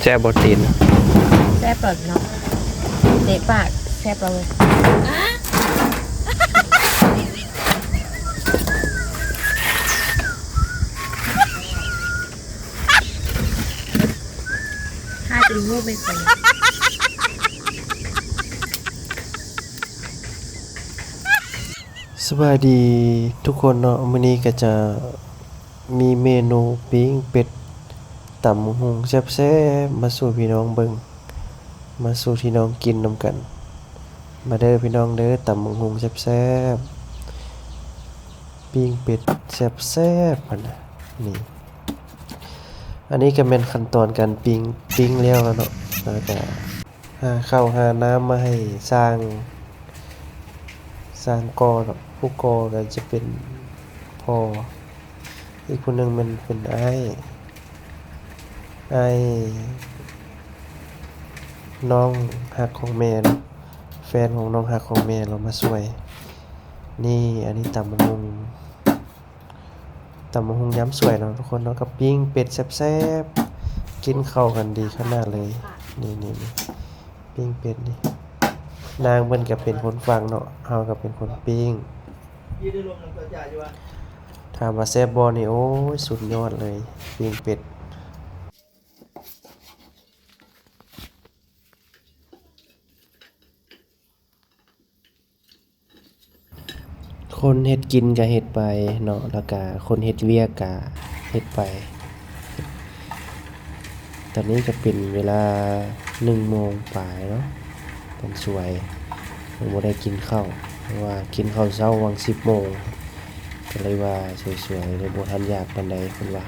ແຊບບໍ່ຕີນ? ແຊບຫຼອດເນາະ ເຕະປາກ ແຊບຫຼອດເລີຍ. ຖ້າເປັນຮູບເປັນຄົນ. ສະບາຍດີທຸກຄົນເນາະ, ມື້ນີ້ກໍຈະມີເມນູປີ້ງເປັດ ຕຳບັກຫຸ່ງແຊບໆ ມາສູ່ພີ່ນ້ອງເບິ່ງ ມາສູ່ພີ່ນ້ອງກິນນຳກັນ. ມາເດີພີ່ນ້ອງເດີ ຕຳບັກຫຸ່ງແຊບໆ ປີ້ງເປັດແຊບໆ ຫັ້ນນະ. ນີ້ ອັນນີ້ກໍແມ່ນຂັ້ນຕອນການປີ້ງ, ປີ້ງແລ້ວລະເນາະ ແລ້ວກໍຫາເຂົ້າຫານ້ຳມາໃຫ້ຊ່າງ, ຊ່າງກໍ່ເນາະ. ຜູ້ກໍ່ກໍຈະເປັນພໍ່, ອີກຜູ້ໜຶ່ງແມ່ນເປັນອ້າຍ, ອ້າຍນ້ອງຮັກຂອງແມ່ເນາະ, ແຟນຂອງນ້ອງຮັກຂອງແມ່ລາວມາຊ່ວຍ. ນີ້ ອັນນີ້ຕຳບັກຫຸ່ງ ຕຳບັກຫຸ່ງຍາມສວຍເນາະທຸກຄົນເນາະ ກັບປີ້ງເປັດແຊບໆ ກິນເຂົ້າກັນດີຂະໜາດເລີຍ. ນີ້ໆໆ ປີ້ງເປັດນີ້ ນາງເພິ່ນກໍເປັນຄົນຝັງເນາະ ເຮົາກໍເປັນຄົນປີ້ງ. ຖາມວ່າແຊບບໍ່ນີ້ ໂອ້ຍ ສຸດຍອດເລີຍ ປີ້ງເປັດ. ຄົນເຮັດກິນກໍເຮັດໄປເນາະ ແລ້ວກະຄົນເຮັດວຽກກະເຮັດໄປ. ຕອນນີ້ກໍເປັນເວລາໜຶ່ງໂມງປາຍເນາະ ເປັນສວຍ ຍັງບໍ່ໄດ້ກິນເຂົ້າ ເພາະວ່າກິນເຂົ້າເຊົ້າຫວ່າງສິບໂມງ ກໍເລີຍວ່າສວຍໆ ເລີຍບໍ່ທັນຢາກປານໃດເພິ່ນວ່າ.